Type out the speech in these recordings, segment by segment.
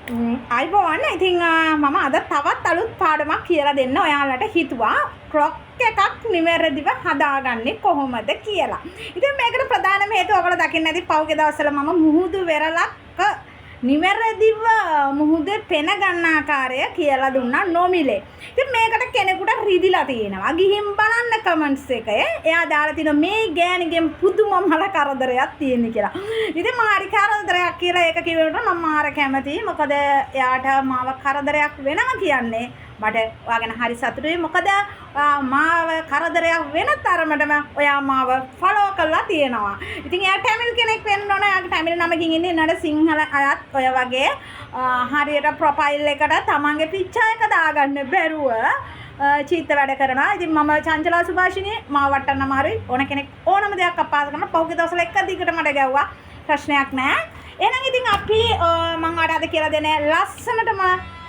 ආයුබෝවන්. ඉතින් මම අද තවත් අලුත් පාඩමක් කියලා දෙන්න ඔයාලට හිතුවා, ක්ලොක් එකක් නිවැරදිව හදාගන්නේ කොහොමද කියලා. ඉතින් මේකට ප්‍රධානම හේතුව ඔයගොල්ලෝ දකින්න ඇති, පහුගිය දවස්වල මම මුහුදු වෙරළක් නිවැරදිව මුහුදේ පෙන ගන්න ආකාරය කියලා දුන්නා නොමිලේ. ඉතින් මේකට කෙනෙකුට රිදිලා තියෙනවා. ගිහින් බලන්න කමෙන්ට්ස් එකේ. එයා දාලා තියෙනවා මේ ගෑණිගෙන් පුදුම මල කරදරයක් තියෙන කියලා. ඉතින් මම හරි කරදරයක් කියලා ඒක කිව්වට මම මාර කැමතියි. මොකද එයාට මාව කරදරයක් වෙනවා කියන්නේ මට ඔයා ගැන හරි සතුටුයි. මොකද මාව කරදරයක් වෙන තරමටම ඔයා මාව ෆලෝ කරලා තියෙනවා. ඉතින් එයා ටැමිල් කෙනෙක් වෙන්න ඕන. එයාගේ ටැමිල් නමකින් ඉන්නේ. නඩ සිංහල අයත් ඔය වගේ හරියට ප්‍රොෆයිල් එකට තමන්ගේ පික්චර් එක දාගන්න බැරුව චීත්ත වැඩ කරනවා. ඉතින් මම චංචලා සුභාෂිනී, මාව වටන්න අමාරුයි. ඕන කෙනෙක් ඕනම දෙයක් අපහාස කරනවා. පහුගිය දවස්වල එක දිගට මට ගැව්වා. ප්‍රශ්නයක් නෑ. එහෙනම් ඉතින් අපි මං ඔයාලට අද කියලා දෙන ලස්සනටම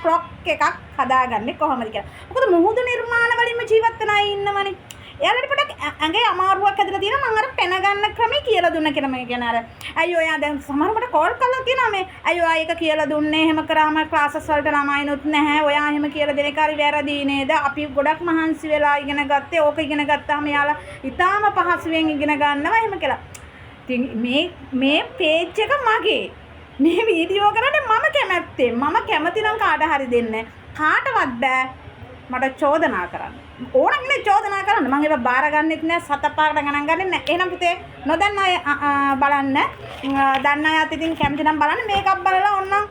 ක්ලොක් එකක් හදාගන්නේ කොහොමද කියලා. මොකද මුහුදු නිර්මාණ වලින්ම ජීවත් වෙන අය ඉන්නවනේ. එයාලට පොඩක් ඇඟේ අමාරුවක් හැදලා තියෙනවා. මං අර පෙන ගන්න ක්‍රමේ කියලා දුන්න කියලා මම කියන අර ඇයි ඔයා දැන් සමහර මට කෝල් කරලා කියනවා මේ ඇයි ඔයා ඒක කියලා දුන්නේ, එහෙම කරාම ක්ලාසස් වලට ළමයිනුත් නැහැ, ඔයා එහෙම කියලා දෙන එක හරි වැරදි නේද, අපි ගොඩක් මහන්සි වෙලා ඉගෙන ගත්තේ, ඕක ඉගෙන ගත්තාම එයාලා ඉතාම පහසුවෙන් ඉගෙන ගන්නවා එහෙම කියලා. ඉතින් මේ මේ පේජ් එක මගේ. මේ වීඩියෝ කරන්නේ මම කැමැත්තෙන්. මම කැමති නම් කාට හරි දෙන්න. කාටවත් බෑ මට චෝදනා කරන්න. ඕන කෙනෙක් චෝදනා කරන්න. මං ඒවා බාර ගන්නෙත් නෑ, සත පාකට ගණන් ගන්නෙත් නෑ. එහෙනම් පුතේ නොදන්න අය බලන්න. දන්න අයත් ඉතින් කැමති නම් බලන්න. මේකක් බලලා ඕනනම්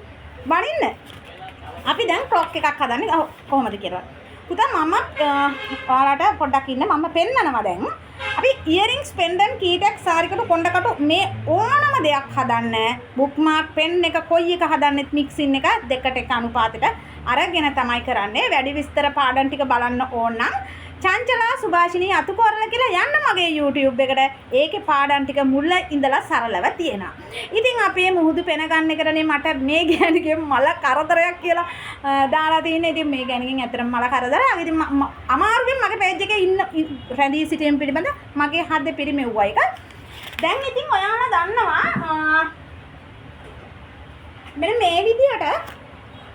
බනින්න. අපි දැන් ක්ලොක් එකක් හදන්නේ කොහොමද කියලා. පුතා මම ඔයාලට පොඩ්ඩක් ඉන්න මම පෙන්නනවා දැන්. අපි ඉයරින්ග්ස්, පෙන්ඩන්ට්, කී ටැග්, සාරිකටු, කොණ්ඩකටු මේ ඕනම දෙයක් හදන්න බුක්මාර්ක් පෙන් එක කොයි එක හදන්නෙත් මික්සින් එක දෙකට එක අනුපාතෙට අරගෙන තමයි කරන්නේ. වැඩි විස්තර පාඩම් ටික බලන්න ඕන නම් චංචලා සුභාෂිනී අතුකෝරළ කියලා යන්න මගේ YouTube එකට. ඒකේ පාඩම් ටික මුල ඉඳලා සරලව තියෙනවා. ඉතින් අපේ මුහුදු පෙන ගන්න එකටනේ මට මේ ගෑණිගෙන් මල කරදරයක් කියලා දාලා තියෙන්නේ. ඉතින් මේ ගෑණිගෙන් ඇත්තටම මල කරදරයක්. ඉතින් අමාරුවෙන් මගේ පේජ් එකේ ඉන්න රැඳී සිටීම පිළිබඳ මගේ හද පිරිමෙව්වා එක. දැන් ඉතින් ඔයාලා දන්නවා මෙන්න මේ විදියට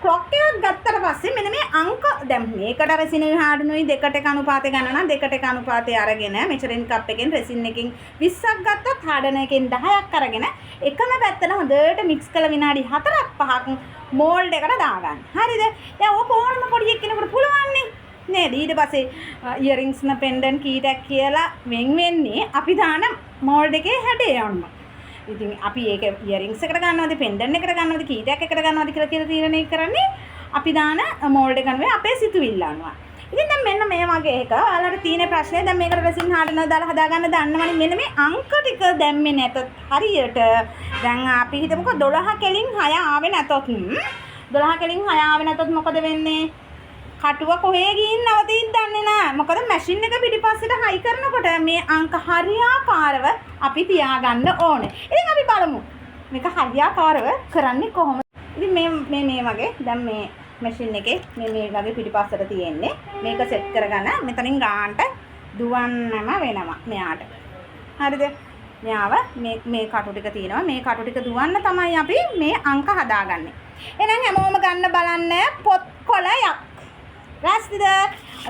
ක්ලොක් එකක් ගත්තට පස්සේ මෙන්න මේ අංක දැන් මේකට රෙසින් හාඩනුයි දෙකට එක අනුපාතය ගන්න නම් දෙකට එක අනුපාතය අරගෙන මෙෂරින් කප් එකෙන් රෙසින් එකෙන් 20ක් ගත්තත් හාඩන එකෙන් 10ක් අරගෙන එකම පැත්තට හොඳට මික්ස් කරලා විනාඩි 4ක් 5ක් මෝල්ඩ් එකට දාගන්න. හරිද? දැන් ඕක ඕනම පොඩි එක්කෙනෙකුට පුළුවන් නේ. නේද? ඊට පස්සේ ඉයරින්ග්ස් න පෙන්ඩන්ට් කී ටැග් කියලා වෙන් වෙන්නේ අපි දාන මෝල්ඩ් එකේ හැඩය අනුව. ඉතින් අපි ඒක ඉයරින්ග්ස් එකට ගන්නවද, පෙන්ඩන්ට් එකට ගන්නවද, කී ටැග් එකට ගන්නවද කියලා කියලා තීරණය කරන්නේ අපි දාන මෝල්ඩ් එක අනුව අපේ සිතුවිල්ල අනුව. ඉතින් දැන් මෙන්න මේ වගේ එක ඔයාලට තියෙන ප්‍රශ්නේ දැන් මේකට රෙසින් හાર્ඩනර් දාලා හදාගන්න දන්නවනේ. මෙන්න මේ අංක ටික දැම්මේ නැතොත් හරියට දැන් අපි හිතමුකෝ 12 කෙලින් 6 ආවේ නැතොත් 12 කෙලින් 6 ආවේ නැතොත් මොකද වෙන්නේ? කටුව කොහේ ගිහින් නවතියිද දන්නේ නෑ. මොකද මැෂින් එක පිටිපස්සට හයි කරනකොට මේ අංක හරියාකාරව අපි තියාගන්න ඕනේ. ඉතින් අපි බලමු මේක හරියාකාරව කරන්නේ කොහොමද? ඉතින් මේ මේ මේ වගේ දැන් මේ මැෂින් එකේ මේ මේ වගේ පිටිපස්සට තියෙන්නේ. මේක සෙට් කරගන්න මෙතනින් ගානට දුවන්නම වෙනවා මෙයාට. හරිද? මෙයාව මේ මේ කටු ටික තියෙනවා. මේ කටු ටික දුවන්න තමයි අපි මේ අංක හදාගන්නේ. එහෙනම් හැමෝම ගන්න බලන්න පොත් කොලයක්. රැස්තිද?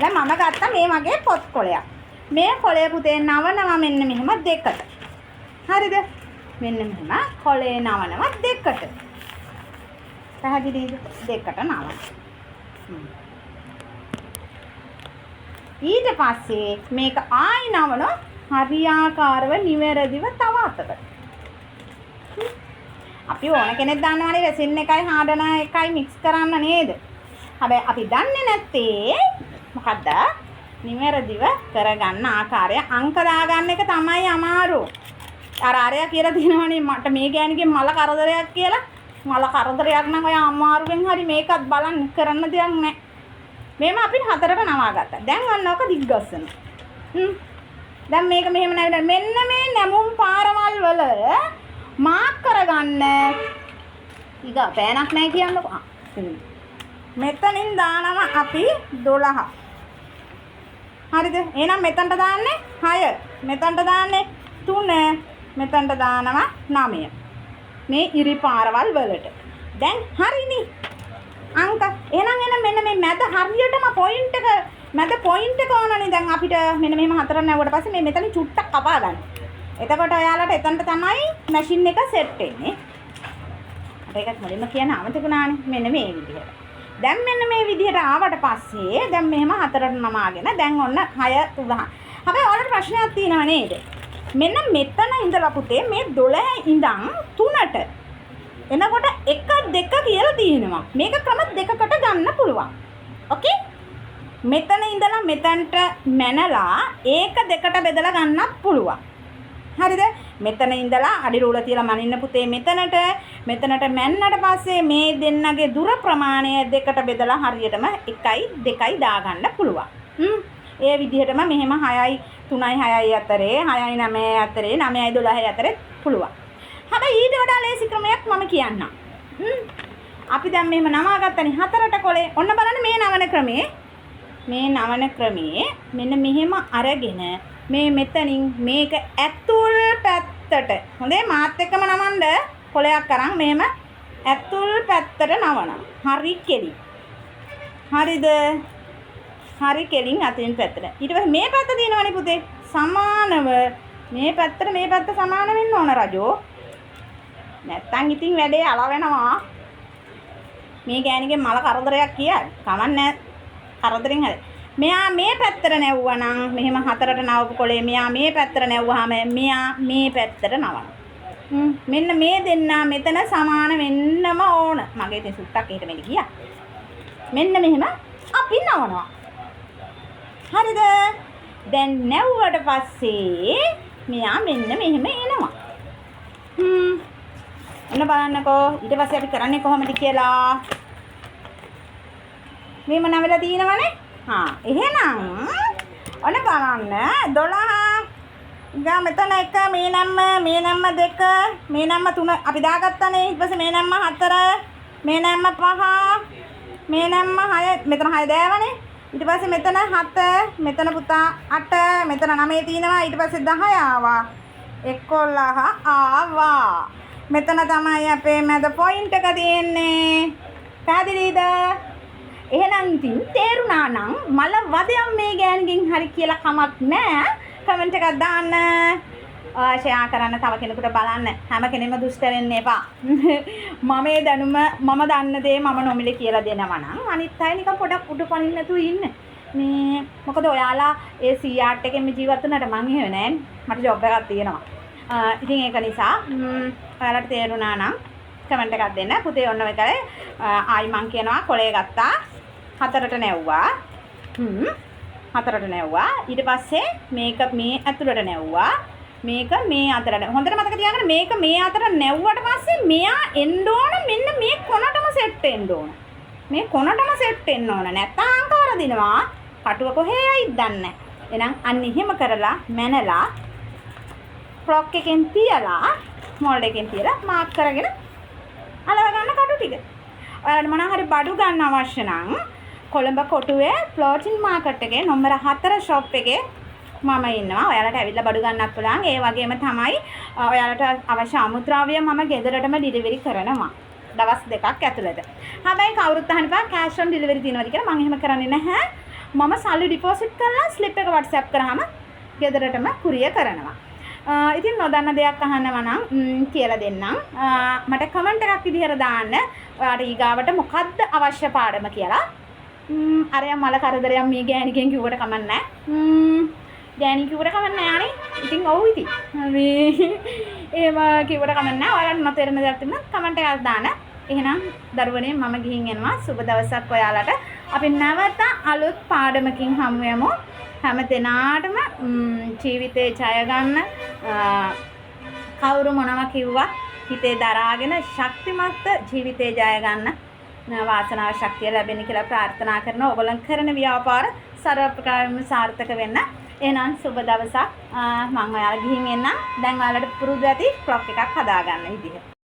දැන් මම ගත්තා මේ වගේ පොත් කොලයක්. මේ කොලය පුතේ නවනවා මෙන්න මෙහෙම දෙකට. හරිද? මෙන්න මෙහෙම කොලේ නවනවා දෙකට. පැහැදිලිද? දෙකට නවනවා. ඊට පස්සේ මේක ආයි නවනවා හරියාකාරව නිවැරදිව තව අතකට. අපි ඕන කෙනෙක් දන්නවනේ රෙසින් එකයි හાર્ඩනර් එකයි මික්ස් කරන්න නේද? හැබැයි අපි දන්නේ නැත්තේ මොකද්ද? නිවැරදිව කරගන්න ආකාරය අංක දාගන්න එක තමයි අමාරු. අර අරයා කියලා දිනවනේ මට මේ ගෑණිගෙන් මල කරදරයක් කියලා. මල කරදරයක් නම් ඔය අමාරුවෙන් හරි මේකත් බලන්න කරන්න දෙයක් නැහැ. මේම අපි හතරට නවා ගත්තා. දැන් ඔන්න ඔක දිග්ගස්සන. දැන් මේක මෙහෙම නැවිලා මෙන්න මේ නැමුම් පාරවල් වල මාක් කරගන්න. ඊගා පෑනක් නැහැ කියන්නකෝ. මෙතනින් දානවා අපි 12. හරිද? එහෙනම් මෙතනට දාන්නේ 6. මෙතනට දාන්නේ 3. මෙතනට දානවා 9. මේ ඉරි පාරවල් වලට. දැන් හරිනේ. අංක. එහෙනම් එන මෙන්න මේ මැද හරියටම පොයින්ට් එක, මැද පොයින්ට් එක ඕනනේ. දැන් අපිට මෙන්න මෙහෙම හතරක් නැවුවට පස්සේ මේ මෙතනින් චුට්ටක් කපා ගන්න. එතකොට ඔයාලට එතනට තමයි මැෂින් එක සෙට් වෙන්නේ. මට ඒකත් මුලින්ම කියන්න අමතක වුණානේ. මෙන්න මේ විදිහට. දැන් මෙන්න මේ විදිහට ආවට පස්සේ දැන් මෙහෙම හතරට නමාගෙන දැන් ඔන්න 6 3. හැබැයි ඔයාලට ප්‍රශ්නයක් තියෙනව නේද? මෙන්න මෙතන ඉඳලා පුතේ මේ 12 ඉඳන් 3ට එනකොට 1 2 කියලා තියෙනවා. මේක ක්‍රම දෙකකට ගන්න පුළුවන්. ඕකේ? මෙතන ඉඳලා මෙතනට මැනලා ඒක දෙකට බෙදලා ගන්නත් පුළුවන්. හරිද? මෙතන ඉඳලා අඩි රූල තියලා මනින්න පුතේ මෙතනට. මෙතනට මැන්නට පස්සේ මේ දෙන්නගේ දුර ප්‍රමාණය දෙකට බෙදලා හරියටම 1යි 2යි දාගන්න පුළුවන්. ඒ විදිහටම මෙහෙම 6යි 3යි 6යි අතරේ, 6යි 9යි අතරේ, 9යි 12යි අතරේ පුළුවන්. හැබැයි ඊට වඩා ලේසි ක්‍රමයක් මම කියන්නම්. අපි දැන් මෙහෙම නවා ගත්තනේ හතරට කොලේ. ඔන්න බලන්න මේ නවන ක්‍රමේ. මේ නවන ක්‍රමේ මෙන්න මෙහෙම අරගෙන මේ මෙතනින් මේක ඇතුල් පැත්තට, හොඳේ, මාත් එක්කම නවන්න, කොලයක් අරන් මෙහෙම ඇතුල් පැත්තට නවනවා. හරි කෙලින්. හරිද? හරි කෙලින් අතින් පැත්තට. ඊට පස්සේ මේ පැත්ත තියෙනවනේ පුතේ. සමානව මේ පැත්තට මේ පැත්ත සමාන වෙන්න ඕන රජෝ. නැත්තම් ඉතින් වැඩේ අල වෙනවා. මේ ගෑණිගෙන් මල කරදරයක් කියයි. කමක් නෑ. කරදරෙන් හරි. මෙයා මේ පැත්තට නැව්වා නම්, මෙහෙම හතරට නවපු කොලේ මෙයා මේ පැත්තට නැව්වහම මෙයා මේ පැත්තට නවනවා. මෙන්න මේ දෙන්නා මෙතන සමාන වෙන්නම ඕන. මගේ ඉතින් සුට්ටක් එහෙට මෙලි ගියා. මෙන්න මෙහෙම අපි නවනවා. හරිද? දැන් නැව්වට පස්සේ මෙයා මෙන්න මෙහෙම එනවා. ඔන්න බලන්නකෝ, ඊට පස්සේ අපි කරන්නේ කොහොමද කියලා. මෙහෙම නවලා තියෙනවනේ. හා, එහෙනම් ඔන්න බලන්න, 12 ගා මෙතන එක, මේ නම්ම, මේ නම්ම දෙක, මේ නම්ම තුන අපි දාගත්තනේ. ඊට පස්සේ මේ නම්ම හතර, මේ නම්ම පහ, මේ නම්ම හය. මෙතන හය දෑවනේ. ඊට පස්සේ මෙතන හත, මෙතන පුතා අට, මෙතන නවය තියෙනවා. ඊට පස්සේ 10 ආවා, 11 ආවා. මෙතන තමයි අපේ මැද පොයින්ට් එක තියෙන්නේ. පැහැදිලිද? එහෙනම් ඉතින් තේරුණා නම් මල වදයක් මේ ගෑණිගෙන් හරි කියලා කමක් නෑ. කමෙන්ට් එකක් දාන්න. ෂෙයා කරන්න තව කෙනෙකුට බලන්න. හැම කෙනෙක්ම දුෂ්ට වෙන්න එපා. මම මේ දැනුම, මම දන්න දේ මම නොමිලේ කියලා දෙනවා නම් අනිත් අය නිකන් පොඩක් උඩ පනින්න නැතුව ඉන්න. මේ මොකද ඔයාලා ඒ සී ආර්ට් එකෙන් ජීවත් වුණාට මං එහෙම නෑනේ. මට ජොබ් එකක් තියෙනවා. ඉතින් ඒක නිසා ඔයාලට තේරුණා නම් කමෙන්ට් එකක් දෙන්න. පුතේ, ඔන්න ඔය කරේ. ආයි මං කියනවා, කොලේ ගත්තා. හතරට නැව්වා. හතරට නැව්වා. ඊට පස්සේ මේක මේ ඇතුළට නැව්වා. මේක මේ අතරට. හොඳට මතක තියාගන්න, මේක මේ අතර නැව්වට පස්සේ මෙයා එන්න ඕන මෙන්න මේ කොනටම සෙට් වෙන්න ඕන. මේ කොනටම සෙට් වෙන්න ඕන. නැත්තම් අංක වරදිනවා. කටුව කොහේ යයිද දන්නේ නැහැ. එහෙනම් අන්න එහෙම කරලා මැනලා ක්ලොක් එකෙන් තියලා, මොල්ඩ් එකෙන් තියලා මාක් කරගෙන අලව ගන්න කටු ටික. ඔයාලට මොනවා හරි බඩු ගන්න අවශ්‍ය නම් කොළඹ කොටුවේ ෆ්ලෝටින් මාකට් එකේ නොම්බර 4 ෂොප් එකේ මම ඉන්නවා. ඔයාලට ඇවිල්ලා බඩු ගන්නත් පුළුවන්. ඒ වගේම තමයි ඔයාලට අවශ්‍ය අමුද්‍රව්‍ය මම ගෙදරටම ඩිලිවරි කරනවා. දවස් 2ක් ඇතුළත. හැබැයි කවුරුත් අහන්න එපා කෑෂ් ඔන් ඩිලිවරි තියෙනවද කියලා. මම එහෙම කරන්නේ නැහැ. මම සල්ලි ඩිපොසිට් කරලා ස්ලිප් එක WhatsApp කරාම ගෙදරටම කුරියර් කරනවා. ඉතින් නොදන්න දෙයක් අහනවා නම් කියලා දෙන්නම්. මට කමෙන්ට් එකක් විදිහට දාන්න. ඔයාට ඊගාවට මොකද්ද අවශ්‍ය පාඩම කියලා. අරයා මල කරදරයක් මේ ගෑණිගෙන් කිව්වට කමක් නැහැ. ගෑණි කිව්වට කමක් නැහැ අනේ. ඉතින් ඔව්, ඉතින්. මේ එහෙම කිව්වට කමක් නැහැ. ඔයාලට නොතේරෙන දෙයක් තිබුණත් කමෙන්ට් එකක් දාන්න. එහෙනම් දරුවනේ, මම ගිහින් එනවා. සුබ දවසක් ඔයාලට. අපි නැවත අලුත් පාඩමකින් හමු වෙමු. හැම දෙනාටම ජීවිතේ ජය ගන්න, කවුරු මොනවා කිව්වත් හිතේ දරාගෙන ශක්තිමත් ජීවිතේ ජය ගන්න වාසනාව ශක්තිය ලැබෙන්න කියලා ප්‍රාර්ථනා කරනවා. ඔයගොල්ලන් කරන ව්‍යාපාර සර්ව ප්‍රකාරයෙන්ම සාර්ථක වෙන්න. එහෙනම් සුබ දවසක්. මං ඔයාලා ගිහින් එන්නම්. දැන් ඔයාලට පුරුදු ඇති ක්ලොක් එකක් හදාගන්න විදිහ.